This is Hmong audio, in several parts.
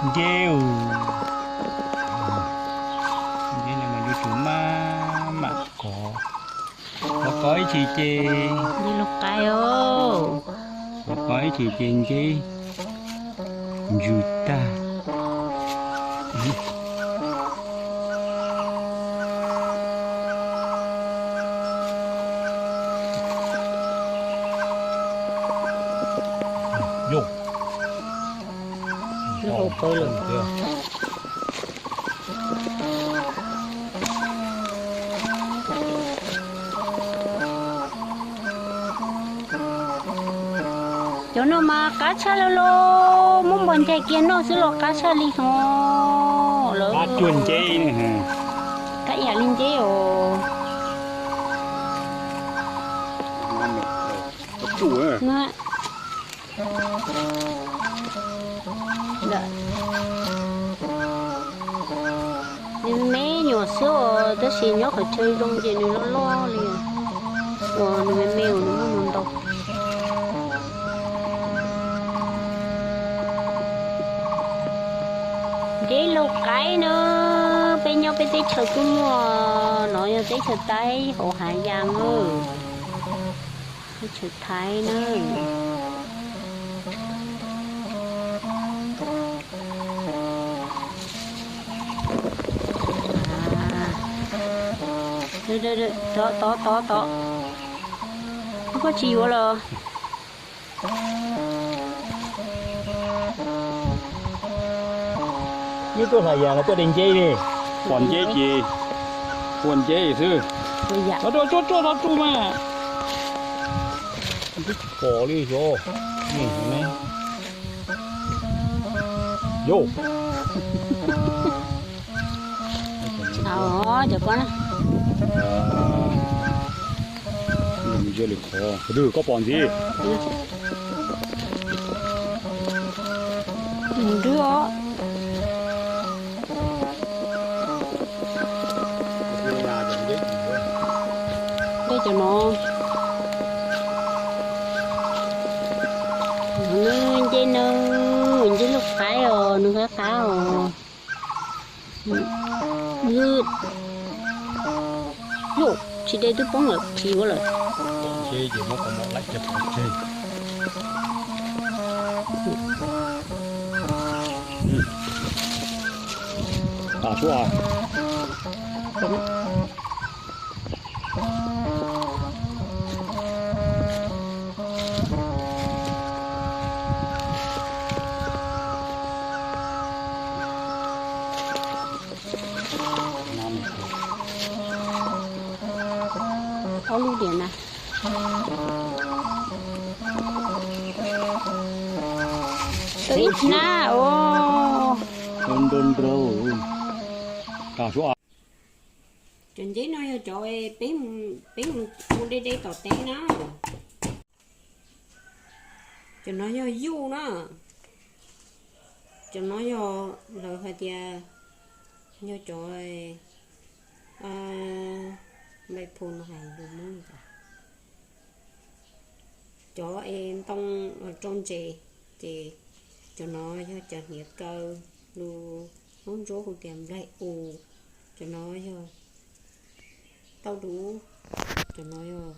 Nceb, nceb no mas yuav tsum maj mam kov, kov kov ib chim ces nceb lauj qaib os, kov kov ib chim ces nceb ntsws tag. Yog, hau pawg lawm. Cov no mas qab tshaj li los, muab npog ncaig kiag noj xwb los qab tshaj li hos lawm. Qab cuag nceb, qab ib yam li nceb os. Nws me nyuam xwb os, tab sis nyob qhov chaw zoo ces nws loj loj li. Uas nws me me uas nws muaj ntau. Nceb lauj qaib na, peb nyob peb teb chaws kuj muaj no, yog teb chaws Thaib hauv Hav Yas, teb chaws Thaib na. Tod tod tod, koj tsis yuav los? Nyob tuaj Hav Yas los tuaj de nceb ne, pom nceb ces ua nceb xwb. Tsuj tsuj tsuj tsuj mas. Twb tsis pom li xyov. Yog. Cov ko na. Ntsia li qhov twg koj pom ntxiv. Nws nrwb os. Nceb cov no, nws nceb na, nceb lauj qaib os, nws qab qab os. Yus, tsis de twb poob lawm, tsis yuav lawm. Ob lub diam na. Tau ib hnab os. Cov nceb no yog cov peb mus de de tom teb na. Cov no yog yuj na. Cov no yog lawv hais tias yog cov nplaim phu no hais lus Hmoob li cas, cov es ntoo rau ntses, ces cov no yog cov hniav kaw, lus Hmoob Ntsuab hu tias nplaim u, cov no yog tauj dub, cov no yog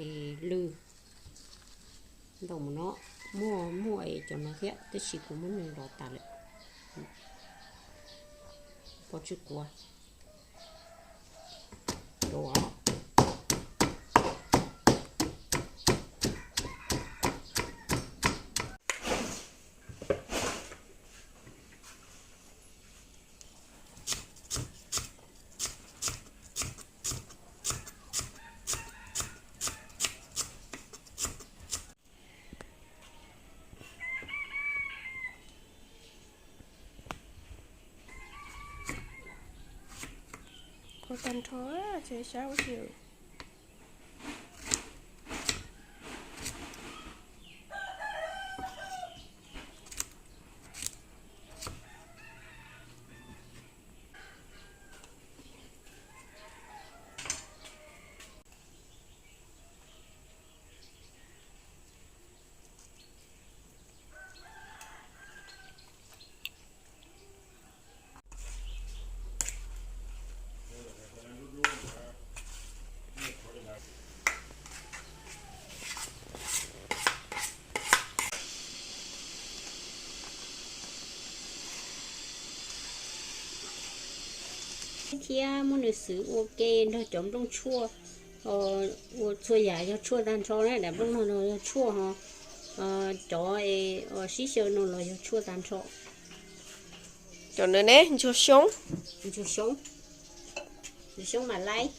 es lwj. Ntoo mus no muaj muaj es cov no thiab, tab sis kuv muab nws lov tas lawm. Pov tswj kuav. Qhuav tag nrho, tseg sab ua si. thiab muab nws xwb ua ke nrog cov nplooj tshuaj. Ua txhua yam yog tshuaj tag nrho na, daim nplooj no los yog tshuaj ho, cov sib xyaw no los yog tshuaj tag nrho. Cov ntawd ne, ntsuag xyoob, ntsuag xyoob, ntsuag xyoob mas laib.